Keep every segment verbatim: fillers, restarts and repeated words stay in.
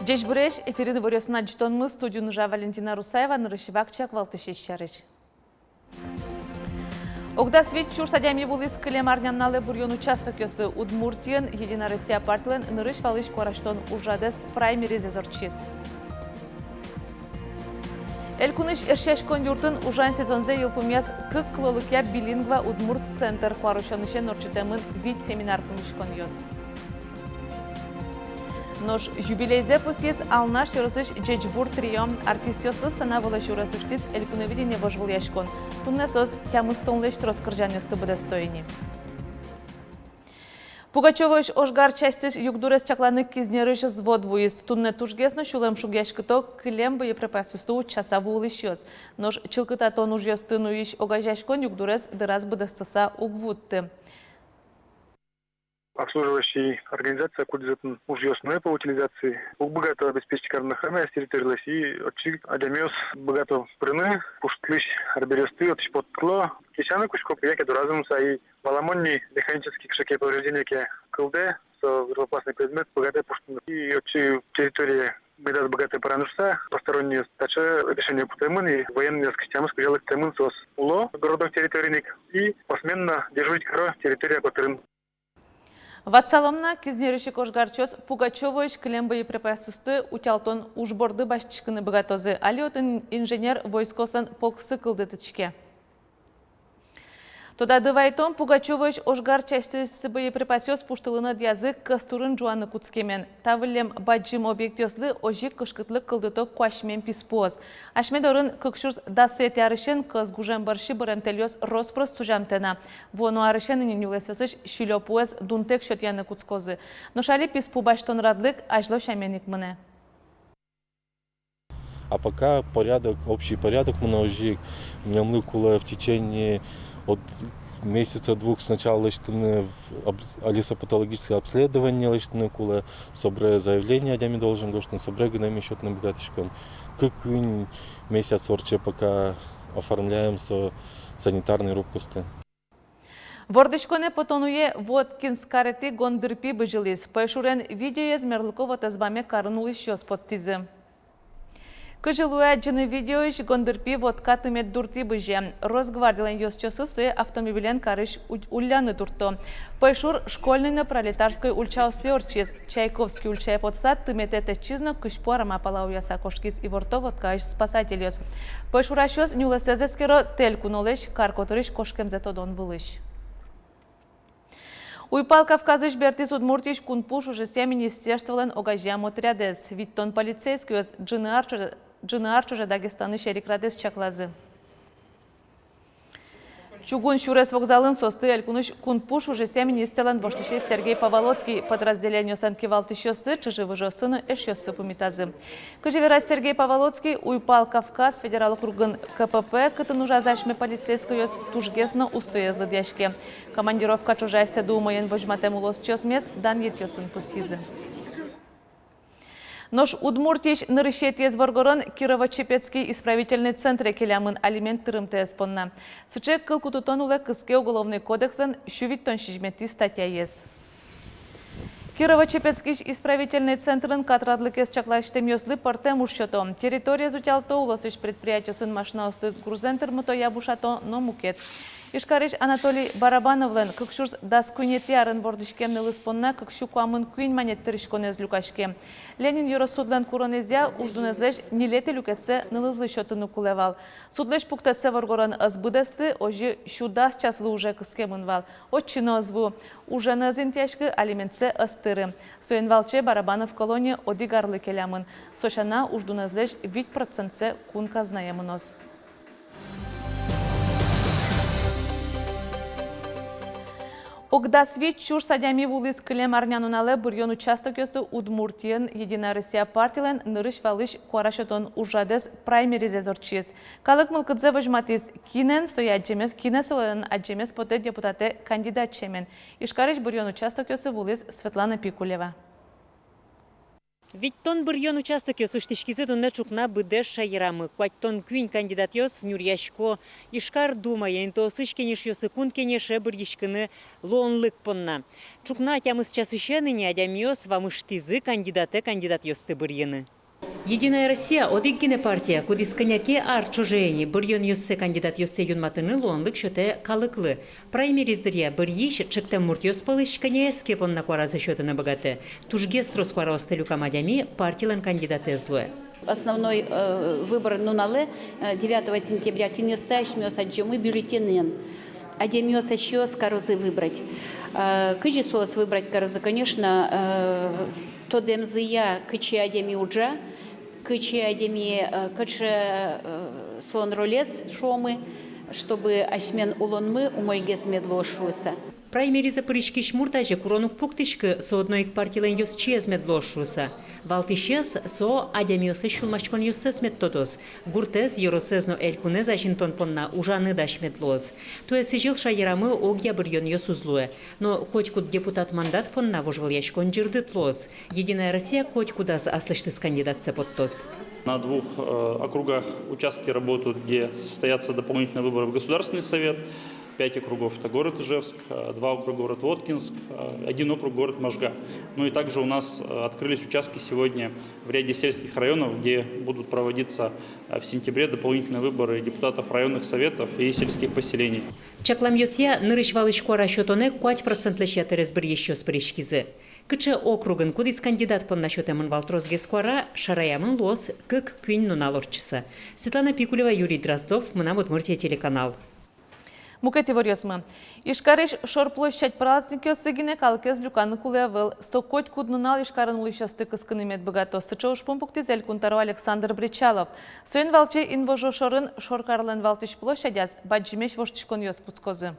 Ӟечбуресь! Эфирын «Иворъёс» но ӝытонмы, студиын ужа Валентина Русаева. Нырысь ик вакчияк валтӥсез сярысь. Ог дас вить сюрс адями вуылӥз кылем арня нуналэ быръён участокъёсы. Удмуртиын «Единая Россия» партилэн нырысь валысь куарасётон ужрадэз, праймеризэз ортчиз. Элькунысь Эшъяськон юртын ужан сезонзэ йылпумъяз кык кылолыкъя билингва удмурт центр. Куарусёнысен ортчытэмын вить семинар-пумиськонъёс. Нош юбилейзэ пусйиз Алнаш ёросысь «Ӟечбур» трио. Артистъёслы сцена вылысь сюрес усьтӥз «Элькуновидение» вожвылъяськон. Туннэ соос тямыстонлэсь трос кырӟанъёсты быдэсто ини. Пугачёвоысь ожгар частьысь югдурез чакланы Кизнерысь взвод вуиз. Туннэ тужгес но сюлэм шугъяськыто кылем боеприпасъёсты утчаса вуылӥсьёс. Нош чылкытатон ужъёсты нуись огазеяськон югдурез дыраз быдэстыса уг вутты. Обслуживающий организация, кудӥз отын ужъёс нуэ по утилизации, уг быгато обеспечить карыны храмъёс территорилэсь, и отчы адямиос быгато пырыны, пуштылӥсь арбериосты отысь поттыло. Кесяны кутско, кызьы ке доразы мыса, и валамон ни, механический кыӵе ке повреждение ке кылдэ, со взрывоопасный предмет быгатэ пуштыны. И отчы территорие медаз быгатэ пыраны шуыса, постороннийёс, таӵе решение кутэмын, и военныйёс кызьы тямыс, кызьы лыктэмын, соос уло городок территориын ик и посменно дежурить каро территория котырын. Ватсалом на, Кизнерысь ик ожгарчиос Пугачёвоысь кылем боеприпасъёсты утялтон уж борды басьтӥськыны быгатозы. Али отын инженер войскоослэн полксы кылдытӥське. Тодады вайтом, Пугачёвоысь ожгар частьысь боеприпасъёс пуштылыны ӧдъязы, кӧс турын ӝуаны кутскемен. Та выллем бадӟым объектъёслы озьы ик кышкытлык кылдыто куасьмем писпуос. Асьме дорын кык сюрс дасэтӥ арысен кӧс гужем бӧрсьы быремтэльёс рос-прос тузямтэ на. Вуоно арысен ини нюлэсъёсысь силёпуэз дунтэк сётъяны кутскозы. Нош али писпу басьтон радлык азьло сямен ик мынэ. А пока порядок, общий порядок мынэ озьы ик. Милемлы кулэ в течение от месяца-двух сначала лэсьтыны в об-, лесопатологическое обследование лэсьтыны кулэ, собере заявление адями должен гожтыны, собере гинэ ми сётыны быгатӥськом. Кык-куинь месяц ортче, пока оформляем со санитарный рубкаосты. Вордӥськонэ потон уе Воткинск каретӥ гондырпи бызьылӥз. Пӧйшурен видеоез мерлыко вотэс баме карын улӥсьёс поттӥзы. Кызьы луэ адӟыны видеоысь, гондырпи Вотка тымет дуртӥ бызе. Росгвардилэн ёзчиосыз сое автомобилен карысь у-, улляны туртто. Пӧйшур Школьной но Пролетарской ульчаостӥ ортчиз. Чайковский ульчае потыса, тыметэ тэтчиз но кызьпу арма пала уяса кошкиз, иворто Воткаысь спасательёс. Пӧйшурасьёс нюлэсэз эскеро тэль кунолэсь кар котырысь кошкемзэ тодон вылысь. Уйпал Кавказысь бертӥз Удмуртиысь кунпуш ужъёсъя министерстволэн огазеям отрядэз. Витьтон полицейскойёс ӝыны ар ӵоже-, ӝыны ар ӵоже Дагестанысь эрикрадэз чаклазы. Чугун сюрес вокзалын соосты элькунысь кунпуш ужъёсъя министрлэн воштӥсез Сергей Поволоцкий, подразделениослэн кивалтӥсьёссы, чыжы-выжыоссы но эшъёссы пумитазы. Кызьы вераз Сергей Поволоцкий, Уйпал Кавказ федерал округын К П П, кытын ужазы асьме полицейскойёс, тужгес но устоез лыдъяське. Командировка ӵоже асьсэды умоен возьматэм улосчиосмес данъетъёсын пусйизы. Нош Удмуртиысь нырысетӥез воргорон Кирово-Чепецкий исправительный центре келямын алимент тырымтэез понна. Сыӵе кыл кутытон улэ кыске Уголовный кодекслэн сю витьтон сизьыметӥ статьяез. Кирово-Чепецкийысь исправительный центрын катрадлыкез чакласьтэмъёслы пӧртэм уж сёто. Территориез утялто, улосысь предприятиосын машинаосты грузэн тырмыто, ябушато но мукет. Ижкарысь Анатолий Барабановлэн кык сюрс дас куинетӥ арын вордӥськем нылыз понна кык сю куамын куинь манет тырыськонэз люкаське. Ленин ёрос судлэн куронэзъя, уждунэзлэсь ньылетӥ люкетсэ нылызлы сётыны кулэ вал. Судлэсь пуктэтсэ воргорон ӧз быдэсты, озьы сю дас часлы уже кыскемын вал. Отчы но ӧз ву, уже но ӧз интыяськы, алиментсэ ӧз тыры. Соин валче Барабанов колоние одӥг арлы келямын. Со сяна, уждунэзлэсь вить процентсэ кун казнае мыноз. Ог дас вить сюрс адями вуылӥз кылем арня нуналэ быръён участокъёсы Удмуртиын «Единая Россия» партилэн нырысь валысь куара сётон ужрадэз, праймеризэз ортчиз. Калык мылкыдзэ возьматӥз, кинэн сое адӟемез, кинэ солэн адӟемез потэ депутатэ кандидат сямен. Ижкарысь быръён участокъёсы вуылӥз Светлана Пикулева. Витьтон быръён участокъёс усьтӥськизы туннэ ӵукна быдэс шаерамы. Куатьтон куинь кандидатъёс нюръясько Ижкар Думае, интыосысь кенешъёсы Кун Кенеше быръиськыны луонлык понна. Ӵукна тямыс часысен ини адямиос вамыштӥзы кандидатэ кандидатъёсты быръыны. «Единая Россия» одӥг гинэ партия, кудӥз кӧня ке ар ӵоже ини быръёнъёссэ, кандидатъёссэ юнматыны луонлык сётэ калыклы. Праймериз дыръя быръись ӵектэм муртъёс пӧлысь кӧняез ке понна куаразэ сётыны быгатэ. Тужгес трос куараосты люкам адями партилэн кандидатэз луэ. Основной, э, выбор нуналэ, э, девятого сентября, кинъёсты асьмеос адӟомы бюллетенен. Адямиос асьсэос карозы выбрать. Э, кызьы соос выбрать карозы, конечно, э, тодэмзыя, кыӵе адями ужа, кыӵе адями, э, кыӵе, э, солэн ролез, шуомы, чтобы асьмелэн улонмы умойгес мед луоз шуыса. Праймеризэ пыриськись мурт азе курон уг пуктӥськы, со одно ик партилэн ёзчиез мед луоз шуыса. Валтӥсез — со адямиослэсь сюлмаськонъёссэс мед тодоз, гуртэз, ёросэз но элькунэз азинтон понна ужаны дась мед луоз. Туэ сӥзьыл шаерамы огъя быръёнъёс уз луэ. Но котькуд депутат мандат понна вожвылъяськон ӟырдыт луоз. «Единая Россия» котькудаз аслэсьтыз кандидатсэ поттоз. На двух, э, округах участки работают, где состоятся дополнительные выборы в Государственный Совет. Пять округов — это город Ижевск, э, два округа — город Воткинск, э, один округ — город Можга. Ну и также у нас, э, открылись участки сегодня в ряде сельских районов, где будут проводиться, э, в сентябре дополнительные выборы депутатов районных советов и сельских поселений. Чакламъёсъя, нырысь валысь куара сётонэ куать процентлэсь ятырез быръисьёс пыриськизы. Кыӵе округын кудӥз кандидат понна сётэмын вал тросгес куара, шараямын луоз кык-куинь нунал ортчыса. Светлана Пикулева, Юрий Дроздов, «Мынам Удмуртие» телеканал. Мукет иворъёсмы. Ижкарысь шор площадь праздникъёсы гинэ калыкез люканы кулэ ӧвӧл. Со котькуд нунал Ижкарын улӥсьёсты кыскыны мед быгато. Сыӵе ужпум пуктӥз Элькун тӧро Александр Бречалов. Соин валче инвожо шорын шоркарлэн валтӥсь площадяз бадӟымесь воштӥськонъёс кутскозы.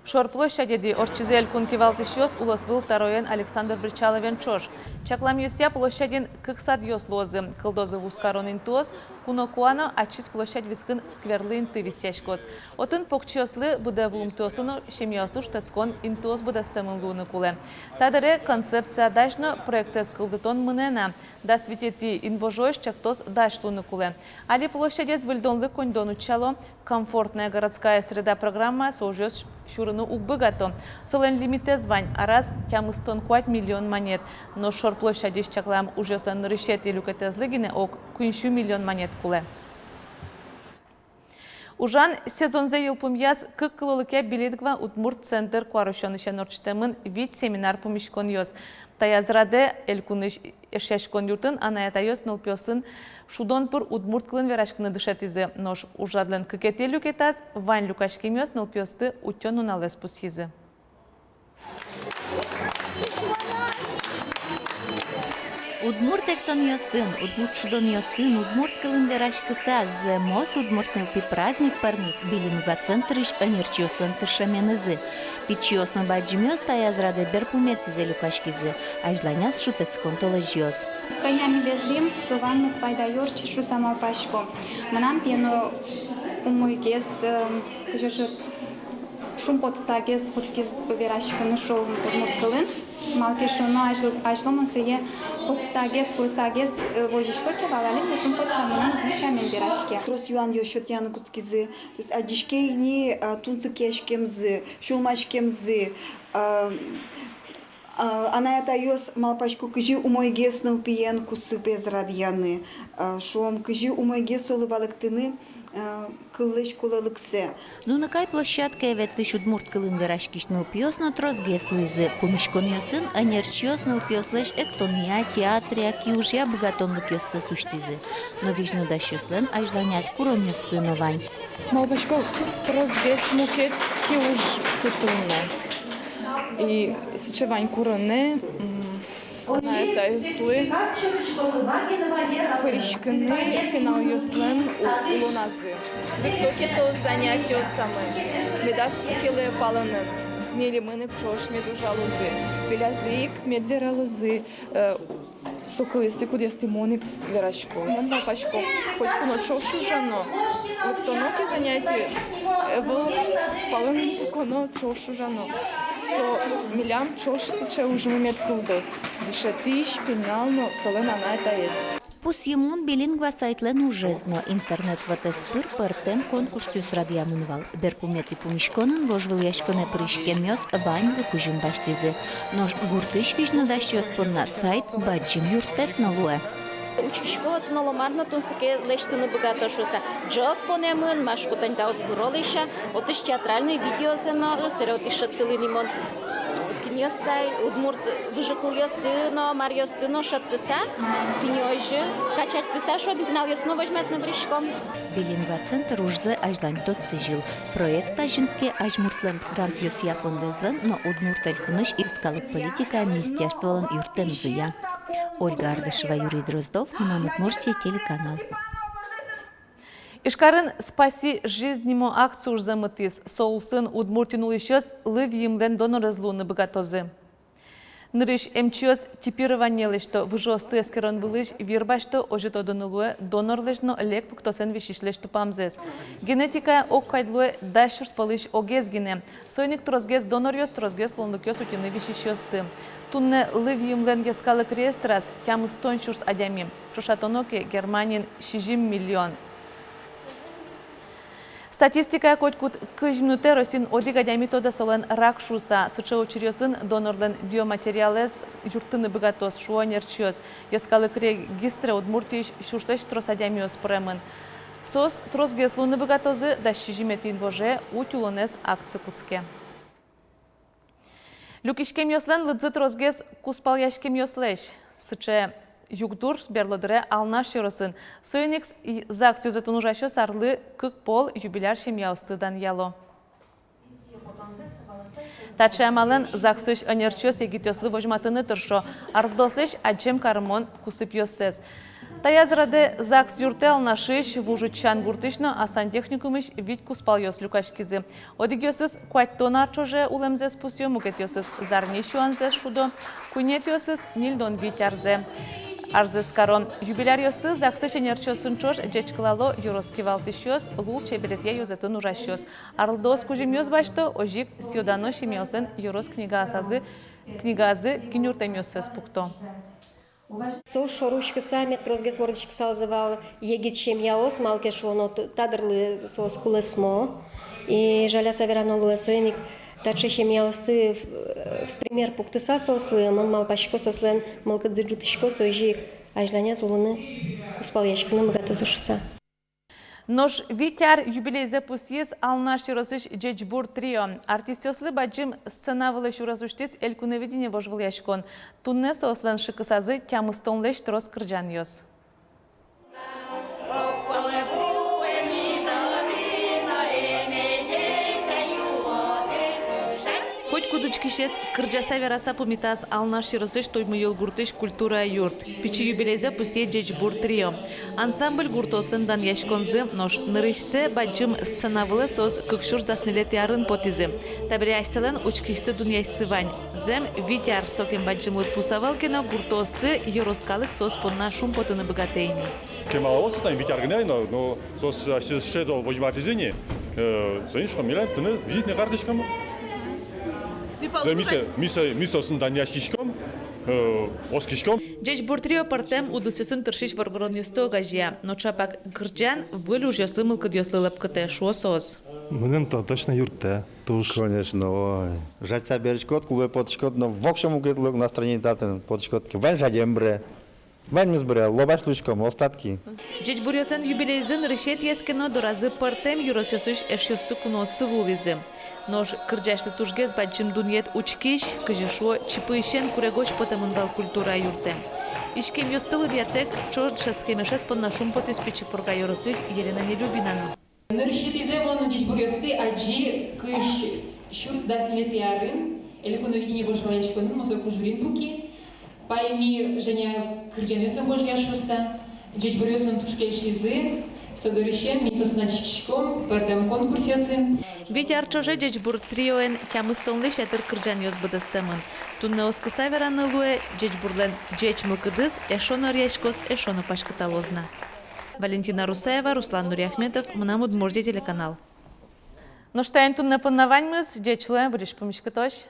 Шор площадьды ортчизы элькун кивалтӥсьёс улосвыл тӧроен Александр Бречаловен ӵош. Чакламъёсъя, площадьын кык садъёс луозы. Кылдозы вузкарон интыос, куно куа но ачиз площадь вискын скверлы инты висъяськоз. Отын покчиослы, быдэ вуымтэослы но семьяослы шутэтскон интыос быдэстэмын луыны кулэ. Та дыре концепция дась но, проектэз кылдытон мынэ на. Дас витетӥ инвожоозь чактос дась луыны кулэ. Али площадез выльдонлы коньдон утчало. «Комфортная городская среда» программая со ужез сюрыны уг быгато. Солэн лимитэз вань, араз тямыстон куать миллион манет. Нош шор площадьысь чаклам ужъёслэн нырысетӥ люкетэзлы гинэ ог куинь сю миллион манет кулэ. Ужан сезонзэ йылпумъяз кык кыллыкъя билингва удмурт центр куарусёнысен ортчытэмын вить семинар-пумиськонъёс. Таяз радэ элькунысь Эшъяськон юртын анай-атайёс нылпиосын шудон пыр удмурт кылын вераськыны дышетӥзы. Нош ужрадлэн кыкетӥ люкетаз вань люкаськемъёс нылпиосты утён нуналэз пусйизы. Удмурт эктонъёсын, удмурт шудонъёсын, удмурт кылын вераськыса, зэмос удмурт нылпи праздник пӧрмиз билингва центрысь ӧнерчиослэн тыршеменызы. Пичиос но бадӟымъёс таяз радэ берпуметӥзэ люкаськизы, азьланяз шутэтскон толэзьёс. Кӧня милемлы со ваньмыз пайдаё ортчиз шуса малпасько. Мынам пиены умойгес, э, кызьы шуод, шумпотсагес кутскиз вераськыны, шуом, удмурт кылын. Малы ке шуоно, азьло, азьло мон сое косысагес, курысагес, э, возисько ке вал, али со шумпотса мыным удмурт сямен вераське. Трос юанъёс сётъяны кутскизы. То есть адӟиське ини, а, тунсыкъяськемзы, сюлмаськемзы, а, а, анай-атайёс, малпасько, кызьы умойгес нылпиен кусыпез радъяны, а, шуом, кызьы умойгес солы валэктыны, а, кыллэсь кулэлыксэ. «Нуныкай» площадкае ветлӥсь удмурт кылын вераськись нылпиос но тросгес луизы. Пумиськонъёсын ӧнерчиос нылпиослэсь эктонъя, театръя, киужъя быгатонлыкъёссэс усьтӥзы но визьнодасьёс азьланяз куронъёссы но вань. Малпасько, тросгес мукет киуж кутыны. И сыӵе вань куронэ, м, анай-атайёслы пыриськыны пиналъёслэн у-, улоназы. Лыкто ке соос занятиосамы, медаз пукылэ палэнын, милемын ик ӵош мед ужалозы, пелязы ик мед вералозы, э, со кылъёсты, кудъёсты мон ик верасько. Мон малпасько, котьку но ӵош ужано, лыктоно ке занятие, э, ӧвӧл палэнын пуконо, ӵош ужано. Со милям ӵош сыӵе ужмы мед кылдоз. Дышетӥсь, пинал но солэн анай-атаез. Пусйымон, билингва сайтлэн ужез но интернет вотэс пыр пӧртэм конкурсъёс радъямын вал. Берпуметӥ пумиськонын вожвылъяськонэ пыриськемъёс ваньзы кузьым басьтӥзы. Нош гуртысь визьнодасьёс понна сайт бадӟым юрттэт но луэ. Учкисько, отын оло мар но тунсыке лэсьтыны быгато шуыса. Ӝӧк понэмын, Машку тань таос выролэся, отысь театральной видеозэ но, э, сэре отысь шедьтылӥм мон. Кинъёсты ай, удмурт выжыкылъёсты но, маръёсты но шедьтыса, тӥни озьы качатьтыса, шуод, пиналъёсты но возьматыны выриськом. Билингва центр ужзэ азьланьтоз сӥзьыл. Проект азинске Азьмуртлэн грантъёсъя фондэзлэн но Удмурт Элькунысь йӧскалык политикая министерстволэн юрттэмзыя. Ольга Ардашева, Юрий Дроздов, «Мынам Удмуртие» телеканал. Ижкарын «Спаси жизнь» нимо акция ужзэ мытӥз. Со улсын Удмуртиын улӥсьёс лывйымлэн донорез луыны быгатозы. Нырысь эмчиос типирование лэсьто, выжыосты эскерон вылысь вир басьто, озьы тодыны луэ донорлэсь но лек пуктосэн висисьлэсь тупамзэс. Генетикая огкадь луэ дас сюрс пӧлысь огез гинэ. Соин ик тросгес доноръёс, тросгес луонлыкъёс утьыны висисьёсты. Туннэ лывйымлэн йӧскалык реестраз тямыстон сюрс адями. Ӵошатоно ке, Германиын сизьым миллион. Статистикая, котькуд кызь минутэ Россиын одӥг адями тодэ солэн рак шуыса. Сыӵе учыръёсын донорлэн биоматериалэз юрттыны быгатоз, шуо ӧнерчиос. Йӧскалык регистре Удмуртиысь сюрсэсь трос адямиос пыремын. Соос тросгес луыны быгатозы дас сизьыметӥ инвожое «Уть улонэз» акци кутске. Люкиськемъёслэн лыдзы тросгес кузпалъяськемъёслэсь. Сыӵе югдур берло дыре Алнаш ёросын. Соин ик ЗАГС ёзэтын ужасьёс арлы кык пол юбиляр семьяосты данъяло. Таӵе амалэн ЗАГСысь ӧнерчиос егитъёслы возьматыны тыршо арлыдоослэсь адӟем карымон кусыпъёссэс. Таяз радэ ЗАГС юртэ Алнашысь, Вуж Утчан гуртысь но Асан техникумысь вить кузпалъёс люкаськизы. Одӥгъёсыз куатьтон ар ӵоже улэмзэс пусъё, мукетъёсыз зарни сюанзэс шудо, куинетӥосыз ньыльдон вить арзэ. Арзэс каро. Юбиляръёсты ЗАГСысь ӧнерчиосын ӵош ӟечкылало ёрос кивалтӥсьёс, лулчеберетъя ёзэтын ужасьёс. Арлыдоос кузьымъёс басьто, озьы ик сӥё-дано семьяослэн ёрос книгаосазы, книгаазы кинюртэмъёссэс пукто. Со шоры учкыса мед тросгес вордӥськысалзы вал егит семьяос, малы ке шуоно, т-, та дырлы соос кулэсмо. И жаляса верано луэ, соин ик таӵе семьяосты в, в пример пуктыса соослы, мон малпасько, соослэн мылкыдзы ӝутӥськоз, озьы ик азьланяз улыны, кузпалъяськыны быгатозы шуыса. Нош вить ар юбилейзэ пусйиз Алнаш ёросысь «Ӟечбур» трио. Артистъёслы бадӟым сцена вылэ сюрес усьтӥз «Элькуновидение» вожвылъяськон. Туннэ соослэн шыкысазы тямыстонлэсь трос кырӟанъёс. Котькуд учкисез кырӟаса-вераса пумитаз Алнаш ёросысь Туймыйыл гуртысь культура юрт. Пичи юбилейзэ пусйе «Ӟечбур» трио. Ансамбль гуртоослэн данъяськонзы, нош нырысьсэ бадӟым сцена вылэ соос кык сюрс дас ньылетӥ арын потӥзы. Табере асьсэлэн учкисьсы дунъясьсы вань. Зэм, вить ар сокем бадӟым лыдпус ӧвӧл ке но, гуртоосы ёрос калык соос понна шумпотыны быгатэ ини. Кемалаос тани вить ар гинэ но, но соос асьсэос шедьто, возьматӥзы ини, э, соин ик шуиськом, милям туннэ визитной карточкамы. Зэм, ми со, ми со, ми соосын данъяськиськом, э, оскиськом. «Ӟечбур» трио пӧртэм удысъёсын тыршись воргоронъёсты огазея, но ӵапак кырӟан выль ужъёслы, мылкыдъёслы лӧпкытэ, шуо соос. Мыным то точно юрттэ туж. Конечно, ой. Жадьса берытскод, клубе потӥськод, но воксё мукет луэ настроение татын, потӥськод ке, вань жадем быре. Ваньмыз быре, лобась луиськом, остатки. «Ӟечбуръёслэн» юбилейзы нырысетӥез ке но, доразы пӧртэм ёросъёсысь эшъёссы, кунооссы вуылӥзы. Нош кырӟасьлы тужгес бадӟым дунъет учкись, кызьы шуо, чипыысен курегозь потэмын вал культура юртэ. Иськемъёсты лыдъятэк, ӵош дышетскем эшез понна шумпотӥз Пичи Пурга ёросысь Елена Нелюбина но. Нырысетӥзэ мон «Ӟечбуръёсты» адӟи кызь сюрс дас ньылетӥ арын «Элькуновидение» вожвылъяськонын, мон сое кужурин пуки. Паймӥ, Женя кырӟанъёс но гожъя шуыса. «Ӟечбуръёс» мыным туж кельшизы. Со дырысен ми соосын адӟиськиськом пӧртэм конкурсъёсын. Вить ар ӵоже «Ӟечбур» триоен тямыстонлэсь ятыр кырӟанъёс быдэстэмын. Туннэ оскыса вераны луэ, «Ӟечбурлэн» ӟеч мылкыдыз эшшо но ӧръяськоз, эшшо но паськыталоз на. Валентина Русаева, Руслан Нуриахметов, «Мынам Удмуртие» телеканал. Нош таин туннэ понна ваньмыз. Ӟеч луэ, выльысь пумиськытозь.